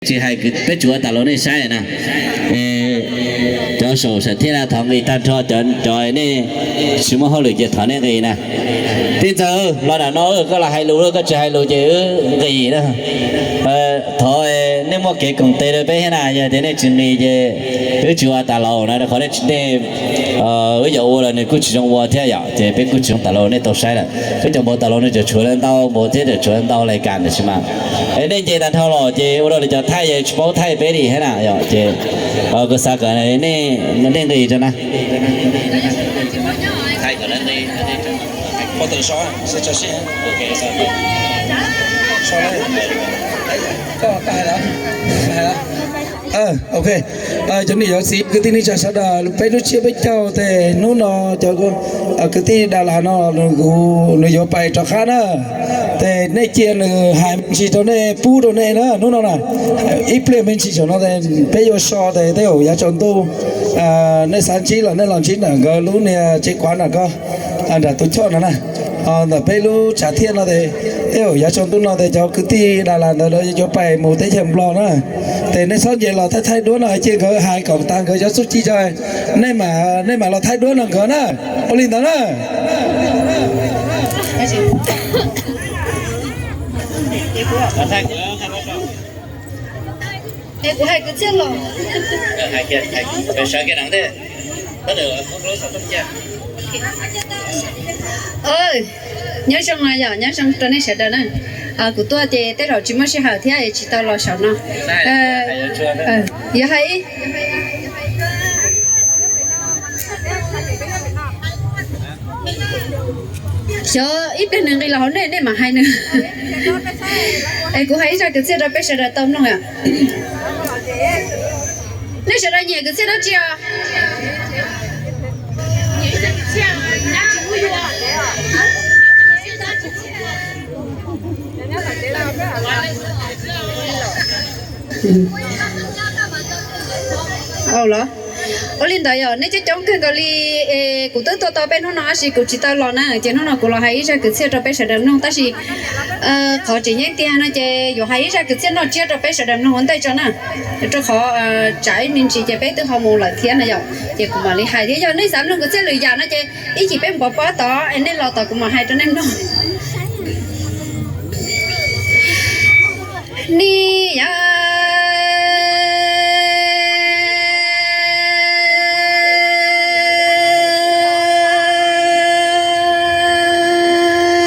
Tsis hais, peb tsuas ua tas los nej saib na. Cov saum sam thiaj na thov nqis tag nrho, cov nej tsis muaj hauj lwm ces thov nej nqis na. Tij ntxawm los nram no, koj los hais lus, koj tsis hais lus ces wb nqis na. Thov nej muaj kev koom tes rau peb thiab na, yog tias nej tsis nqis ces wb tsis ua tas los na, rau qhov nej tsis, nej, wb yuav ua los nws kuj tsis zoo ua thiab yom, ces peb kuj tsis zoo tas los nej tau saib lawm. Peb cov npau tas los nws tseem tshuav ntau npaum thiab, tseem tshuav ntau lais kam ntawm sis mas. Es nej nce tag nrho los ces ua rau lawv cov thaij ces tsis paub thaij peb li thiab na yom, ces kuv xav kom nej nqis rau na. Ok, cov niam cov txiv kwv tij neej tsa sawv daws, peb lub tsiab peb caug tes hnub no cov kwv tij Dalas no nws yuav pais rov qab na. Tes nej cia nws hais me ntsis rau nej, pub rau nej na hnub no na. Ib pliag me ntsis saum no tes peb yuav so tes tej zaum yav tsaus ntuj nej xav ntsib los nej los ntsib ntawm nkawd lub niag tsev kuav nram ko, nram tus choj no na. Ntawm peb lub tsav thiaj no tes tej zaum yav tsaus ntuj no tes cov kwv tij Dalas ntawd yuav pais mus teb chaws Nplog na. Tes nej txhob nce los thaij thaij duab no, cia nkawd hais kom tas nkawd cov txuj ci tso, nej mam, nej mam los thaij duab no nkawd na. Ua li ntawd na. Es kuv hais kwv txhiaj los. Nyob zoo yom, nyob zoo rau nej sawv daws na. Kuv tuaj ces tej zaum tsis muaj sij hawm thiab es tsis tau los saum no. Yog hais ib, xyov ib pliag nws nqis los hauv nej, nej mam hais nws. Es kuv hais ib zaj kwv txhiaj rau peb sawv daws tau mloog yom. Nej sawv daws nyiam kwv txhiaj dab tsi os? Ua li ntawd yog nej coob coob kawg nkaus li. Kuv twb tuaj tau peb hnub no tab sis kuv tsis tau los na, ces hnub no kuv los hais ib zaj kwv txhiaj rau peb sawv daws mloog tab sis qhov tseem ceeb tiag no ces yuav hais ib zaj kwv txhiaj noj tsiab rau peb sawv daws mloog ua ntej tso na. Rau qhov tsam ib me ntsis ces peb twb ho mus lawm thiab no yom, ces kuv mam li hais thiab. Yog nej xav mloog kwv txhiaj lwm yam no ces ib chim peb mus pov pob tod es nej los tod kuv mam hais rau nej mloog. Ni yog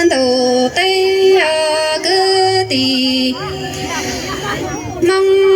ntuj teb kwv tij Hmoob